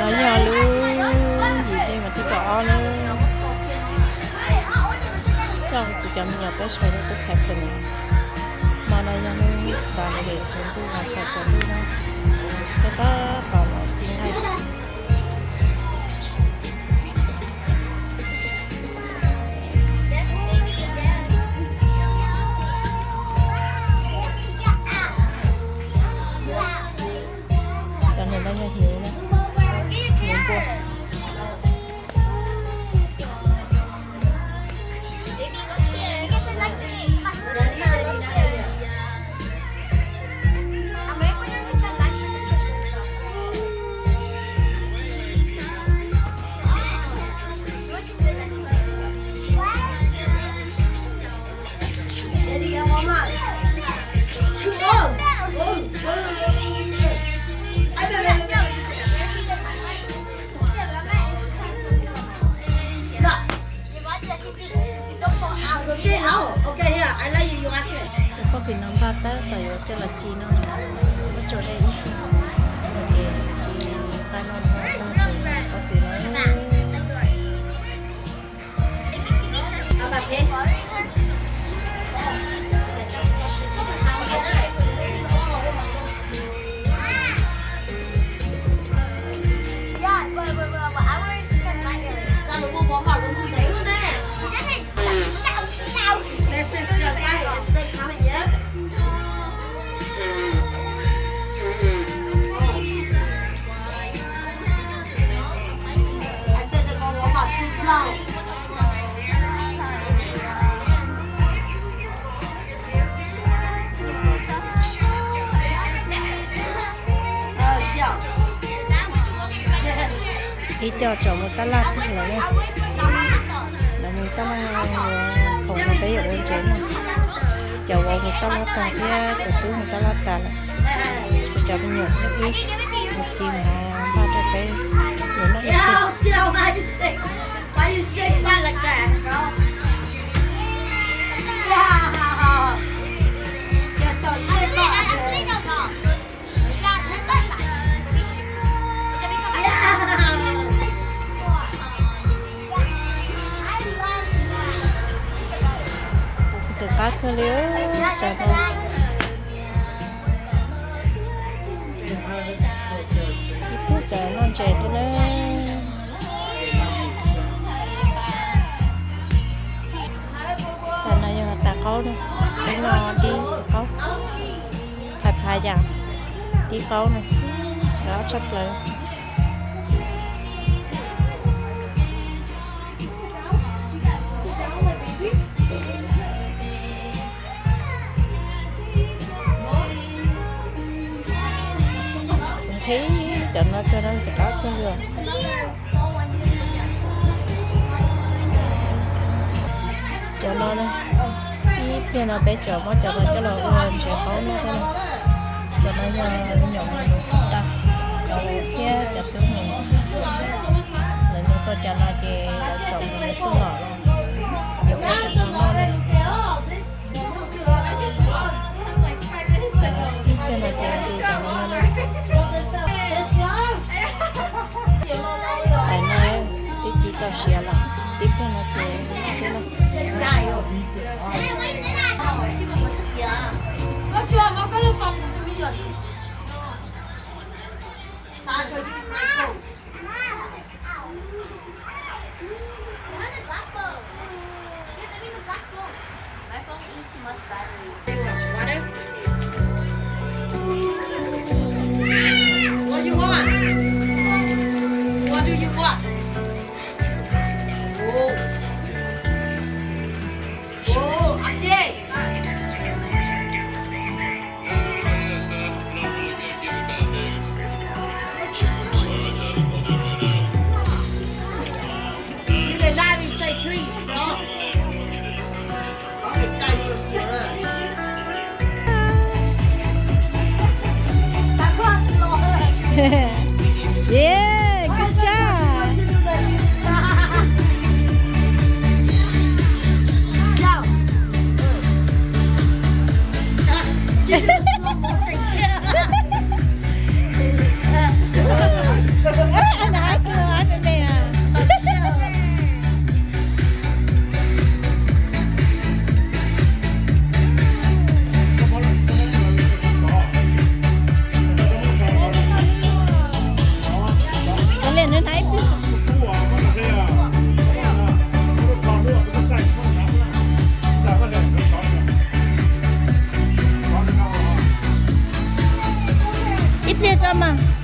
No yog lub yim zeej mas thib kaum ob na. Coj kuv cov me nyuam peb sawv daws tuaj thaiv pem no. Hmo no yog hnub Saturday, tsaus ntuj, vas Saturday na. Peb tab tom los ti nqaij. Cov niam no yog hnyuv na, hnyuv npua. Cov poj kis no npaj tab tom yuav coj los ci no, muab tso dej ib, ces ci qab no tag ces poj kis no. Ib co tseem mus tab laj tag lawm. Lawv mus tab laj, khoom no peb yuav ua ntsev na. Cov vauv mus tab laj tag thiab cov tub mus tab laj tas lawm. Cov me nyuam thiab ib mus ci mas npaj rau peb yuav noj ib teg. Ntxim qab kawg li, tsam no ib pliag tsam noj ntses thiab na. Tas no yog tas qaub na, peb no dib qaub, phais phais yam dib qaub na, tshav tshaj plaws. Heev, cov no cog no ntxim qab kawg li. Cov no, ib pliag no peb tseem muab cov no coj los ua ntsev qaub noj thiab. Cov no yog me nyuam mus yuav tag, cov vauv thiab cov tub mus. Lawv nug tau cov no ces lawv txaus mus yuav txuj lom los yuav ua cov no noj na. Ib pliag no ces ci cov no noj na. Tais no twb ci tau siav lawm, ib pliag no ces noj. What you want? What do you want? Oh. Oh, okay. You did not even say please, bro. Yeah, good job. Ib pliag, ib pliag tso mas.